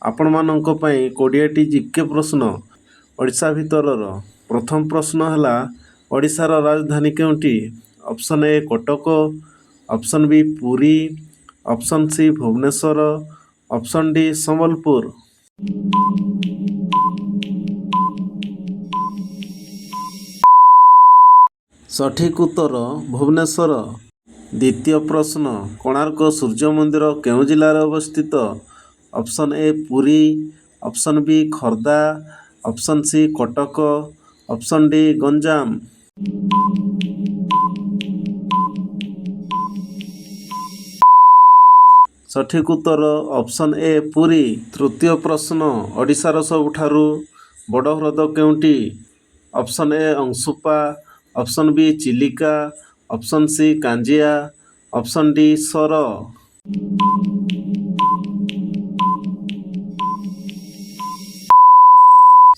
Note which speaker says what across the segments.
Speaker 1: ଆପଣମାନଙ୍କ ପାଇଁ 20ଟି ଜିକେ ପ୍ରଶ୍ନ ଓଡ଼ିଶା ଭିତରର। ପ୍ରଥମ ପ୍ରଶ୍ନ ହେଲା, ଓଡ଼ିଶାର ରାଜଧାନୀ କେଉଁଟି? Option A Cuttack, option B Puri, option C Bhubaneswar, option D Sambalpur. ସଠିକ୍ ଉତ୍ତର ଭୁବନେଶ୍ୱର। ଦ୍ୱିତୀୟ ପ୍ରଶ୍ନ, କୋଣାର୍କ ସୂର୍ଯ୍ୟ ମନ୍ଦିର କେଉଁ ଜିଲ୍ଲାରେ ଅବସ୍ଥିତ? Option A Puri, option B Khordha, option C Cuttack, option D Ganjam. ସଠିକ୍ ଉତ୍ତର ଅପସନ୍ ଏ ପୁରୀ। ତୃତୀୟ ପ୍ରଶ୍ନ, ଓଡ଼ିଶାର ସବୁଠାରୁ ବଡ଼ ହ୍ରଦ କେଉଁଟି? Option A Anshupa, option B Chilika, option C Kanjia, option D ସର।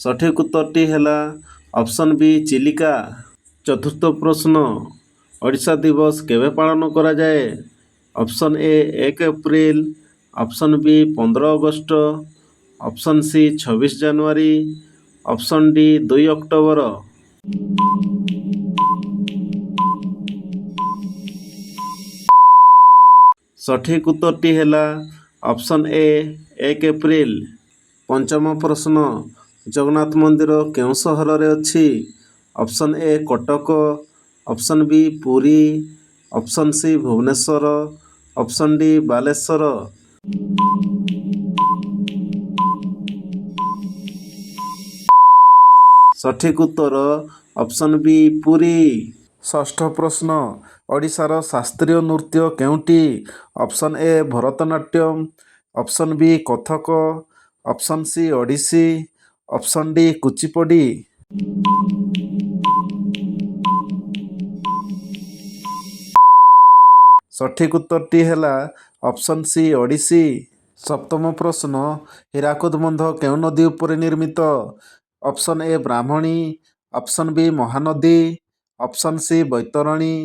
Speaker 1: ସଠିକ୍ ଉତ୍ତରଟି ହେଲା ଅପସନ୍ ବି ଚିଲିକା। ଚତୁର୍ଥ ପ୍ରଶ୍ନ, ଓଡ଼ିଶା ଦିବସ କେବେ ପାଳନ କରାଯାଏ? Option A 1 April, option B 15 August, option C 26 January, option D 2 October. ସଠିକ୍ ଉତ୍ତରଟି ହେଲା ଅପସନ୍ ଏ 1 ଏପ୍ରିଲ। ପଞ୍ଚମ ପ୍ରଶ୍ନ, ଜଗନ୍ନାଥ ମନ୍ଦିର କେଉଁ ସହରରେ ଅଛି? Option A Cuttack, option B Puri, option C Bhubaneswar, option D Balasore. ସଠିକ୍ ଉତ୍ତର ଅପସନ୍ ବି ପୁରୀ। ଷଷ୍ଠ ପ୍ରଶ୍ନ, ଓଡ଼ିଶାର ଶାସ୍ତ୍ରୀୟ ନୃତ୍ୟ କେଉଁଟି? Option A Bharatanatyam, option B Kathak, option C Odissi, option D Kuchipudi. ସଠିକ୍ ଉତ୍ତରଟି ହେଲା ଅପସନ୍ ସି ଓଡ଼ିଶୀ। ସପ୍ତମ ପ୍ରଶ୍ନ, ହୀରାକୁଦ ବନ୍ଧ କେଉଁ ନଦୀ ଉପରେ ନିର୍ମିତ? Option A Brahmani, option B Mahanadi, option C Baitarani,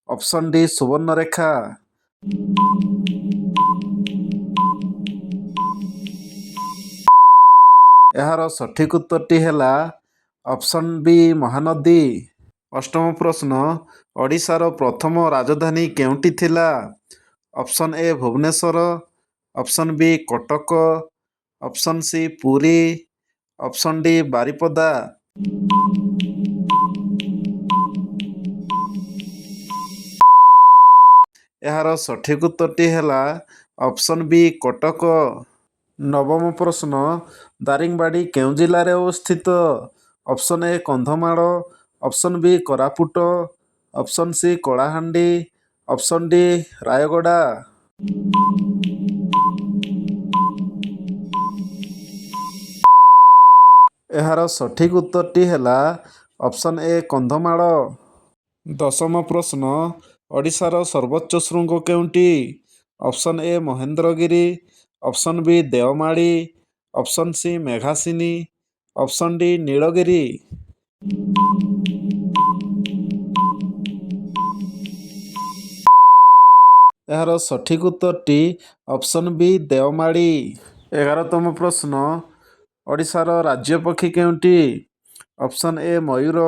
Speaker 1: option D Subarnarekha. ଏହାର ସଠିକ୍ ଉତ୍ତରଟି ହେଲା ଅପସନ୍ ବି ମହାନଦୀ। ଅଷ୍ଟମ ପ୍ରଶ୍ନ, ଓଡ଼ିଶାର ପ୍ରଥମ ରାଜଧାନୀ କେଉଁଟି ଥିଲା? Option A Bhubaneswar, option B Cuttack, option C Puri, option D Baripada. ଏହାର ସଠିକ୍ ଉତ୍ତରଟି ହେଲା ଅପସନ୍ ବି କଟକ। ନବମ ପ୍ରଶ୍ନ, ଦାରିଙ୍ଗବାଡ଼ି କେଉଁ ଜିଲ୍ଲାରେ ଅବସ୍ଥିତ? Option A Kandhamal, option B Koraput, option C Kalahandi, option D Rayagada. ଏହାର ସଠିକ୍ ଉତ୍ତରଟି ହେଲା ଅପସନ୍ ଏ କନ୍ଧମାଳ। ଦଶମ ପ୍ରଶ୍ନ, ଓଡ଼ିଶାର ସର୍ବୋଚ୍ଚ ଶୃଙ୍ଗ କେଉଁଟି? Option A Mahendragiri, option B Deomali, option C Meghasini, option D Nilgiri. ଏହାର ସଠିକ୍ ଉତ୍ତରଟି ଅପସନ୍ ବି ଦେଓମାଳି। 11ତମ ପ୍ରଶ୍ନ, ଓଡ଼ିଶାର ରାଜ୍ୟ ପକ୍ଷୀ କେଉଁଟି? ଅପସନ୍ ଏ ମୟୂର,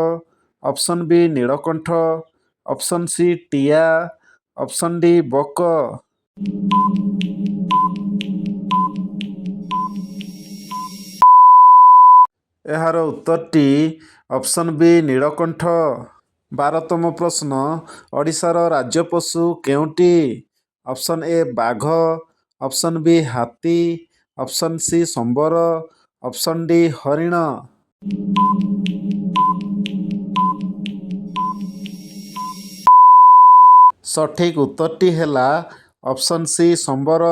Speaker 1: ଅପସନ୍ ବି ନୀଳକଣ୍ଠ, ଅପସନ୍ ସି ଟିଆ, ଅପସନ୍ ଡି ବକ। ଏହାର ଉତ୍ତରଟି ଅପସନ୍ ବି ନୀଳକଣ୍ଠ। 12ତମ ପ୍ରଶ୍ନ, ଓଡ଼ିଶାର ରାଜ୍ୟ ପଶୁ କେଉଁଟି? ଅପସନ୍ ଏ ବାଘ, ଅପସନ୍ ବି ହାତୀ, ଅପସନ୍ ସି ସମ୍ବର, ଅପସନ୍ ଡି ହରିଣ। ସଠିକ୍ ଉତ୍ତରଟି ହେଲା ଅପସନ୍ ସି ସମ୍ବର।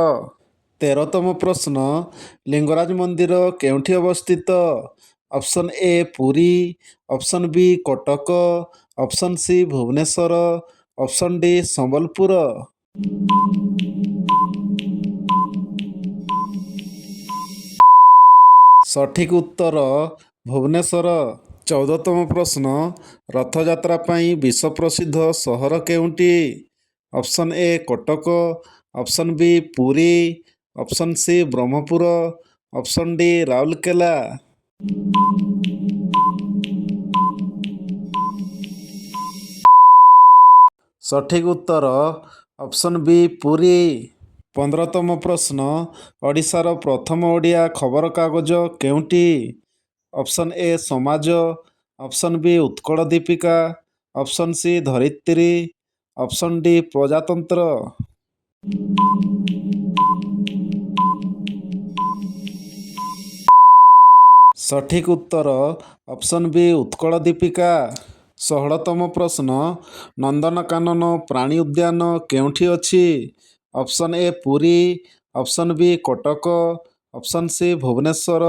Speaker 1: 13ତମ ପ୍ରଶ୍ନ, ଲିଙ୍ଗରାଜ ମନ୍ଦିର କେଉଁଠି ଅବସ୍ଥିତ? Option A Puri, option B Cuttack, option C Bhubaneswar, option D Sambalpur. ସଠିକ୍ ଉତ୍ତର ଭୁବନେଶ୍ୱର। 14ତମ ପ୍ରଶ୍ନ, ରଥଯାତ୍ରା ପାଇଁ ବିଶ୍ୱ ପ୍ରସିଦ୍ଧ ସହର କେଉଁଟି? Option A Cuttack, option B Puri, option C Brahmapur, Option D Rourkela. ସଠିକ୍ ଉତ୍ତର ଅପସନ୍ ବି ପୁରୀ। 15ତମ ପ୍ରଶ୍ନ, ଓଡ଼ିଶାର ପ୍ରଥମ ଓଡ଼ିଆ ଖବରକାଗଜ କେଉଁଟି? Option A Samaj, option B Utkal Deepika, option C Dharitri, option D ପ୍ରଜାତନ୍ତ୍ର। ସଠିକ୍ ଉତ୍ତର ଅପସନ୍ ବି ଉତ୍କଳ ଦୀପିକା। 16ତମ ପ୍ରଶ୍ନ, ନନ୍ଦନକାନନ ପ୍ରାଣୀ ଉଦ୍ୟାନ କେଉଁଠି ଅଛି? Option A Puri, option B Cuttack, option C Bhubaneswar,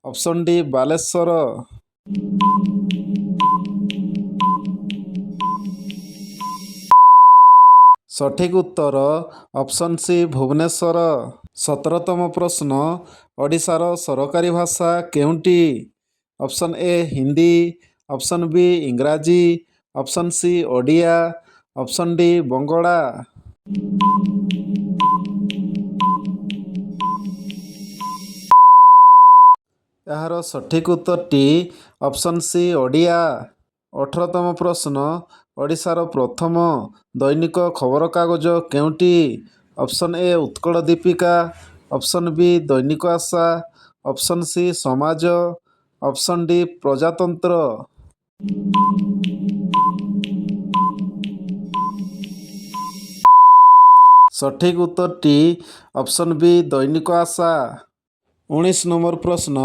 Speaker 1: option D Balasore. ସଠିକ୍ ଉତ୍ତର ଅପସନ୍ ସି ଭୁବନେଶ୍ୱର। 17ତମ ପ୍ରଶ୍ନ, ଓଡ଼ିଶାର ସରକାରୀ ଭାଷା କେଉଁଟି? Option A Hindi, option B ଇଂରାଜୀ, option C Odia, option D Bangla. ଏହାର ସଠିକ୍ ଉତ୍ତରଟି ଅପସନ୍ ସି ଓଡ଼ିଆ। 18ତମ ପ୍ରଶ୍ନ, ଓଡ଼ିଶାର ପ୍ରଥମ ଦୈନିକ ଖବରକାଗଜ କେଉଁଟି? Option A Utkal Deepika, option B Dainik Asha, option C Samaj, option D ପ୍ରଜାତନ୍ତ୍ର। ସଠିକ୍ ଉତ୍ତରଟି ଅପସନ୍ ବି ଦୈନିକ ଆଶା। 19 ନମ୍ବର ପ୍ରଶ୍ନ,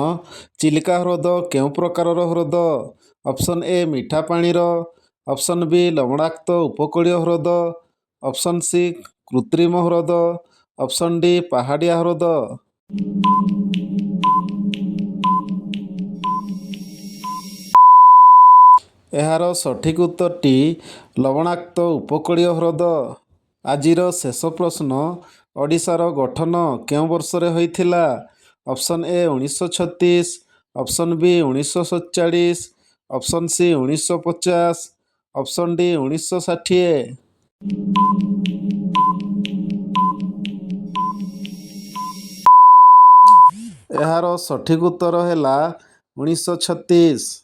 Speaker 1: ଚିଲିକା ହ୍ରଦ କେଉଁ ପ୍ରକାରର ହ୍ରଦ? ଅପସନ୍ ଏ ମିଠା ପାଣିର, ଅପସନ୍ ବି ଲବଣାକ୍ତ ଉପକୂଳୀୟ ହ୍ରଦ, ଅପସନ୍ ସି କୃତ୍ରିମ ହ୍ରଦ, ଅପସନ୍ ଡି ପାହାଡ଼ିଆ ହ୍ରଦ। ଏହାର ସଠିକ୍ ଉତ୍ତରଟି ଲବଣାକ୍ତ ଉପକୂଳୀୟ ହ୍ରଦ। ଆଜିର ଶେଷ ପ୍ରଶ୍ନ, ଓଡ଼ିଶାର ଗଠନ କେଉଁ ବର୍ଷରେ ହୋଇଥିଲା? Option A 1936, option B 1947, option C 1950, option D 1960। ଏହାର ସଠିକ୍ ଉତ୍ତର ହେଲା 1936।